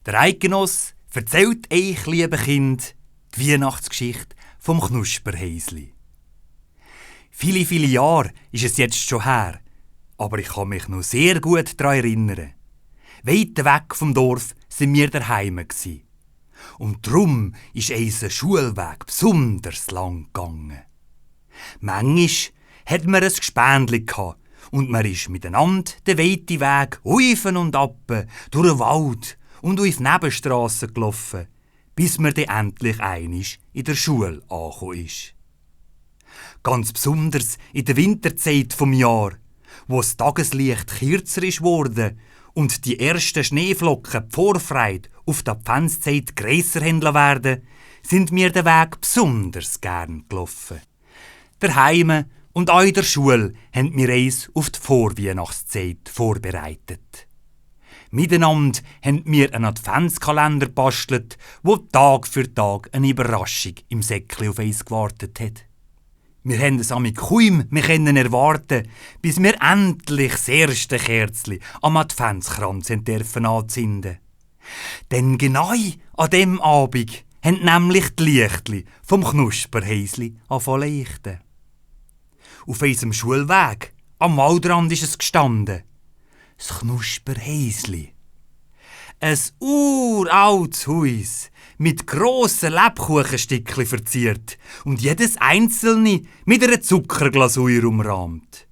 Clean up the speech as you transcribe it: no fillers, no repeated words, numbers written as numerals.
Der Eidgenoss erzählt euch, liebe Kind, die Weihnachtsgeschichte vom Knusperhäsli. Viele, viele Jahre ist es jetzt schon her, aber ich kann mich noch sehr gut daran erinnern. Weit weg vom Dorf sind wir daheim gsi. Und darum ist unser Schulweg besonders lang gegangen. Manchmal hat man ein Gespendli gehabt und man ist miteinander den weiten Weg auf und ab, durch den Wald und auf die Nebenstrassen gelaufen, bis man dann endlich einisch in der Schule angekommen ist. Ganz besonders in der Winterzeit vom Jahr, wo das Tageslicht kürzer ist worden und die ersten Schneeflocken die Vorfreude auf die Adventszeit grösser werden, sind wir den Weg besonders gern gelaufen. Daheim und auch in der Schule haben wir uns auf die Vorweihnachtszeit vorbereitet. Miteinander haben wir einen Adventskalender gebastelt, wo Tag für Tag eine Überraschung im Säckchen auf uns gewartet hat. Wir haben es kaum erwarten, bis wir endlich das erste Kerzchen am Adventskranz dürfen anzünden. Denn genau an dem Abend haben nämlich die Lichtli vom Knusperhäsli angefangen zu leuchten. Auf unserem Schulweg, am Waldrand ist es gestanden. Das Knusperhäsli. Ein uraltes Haus, mit grossen Lebkuchenstückchen verziert und jedes einzelne mit einer Zuckerglasur umrahmt.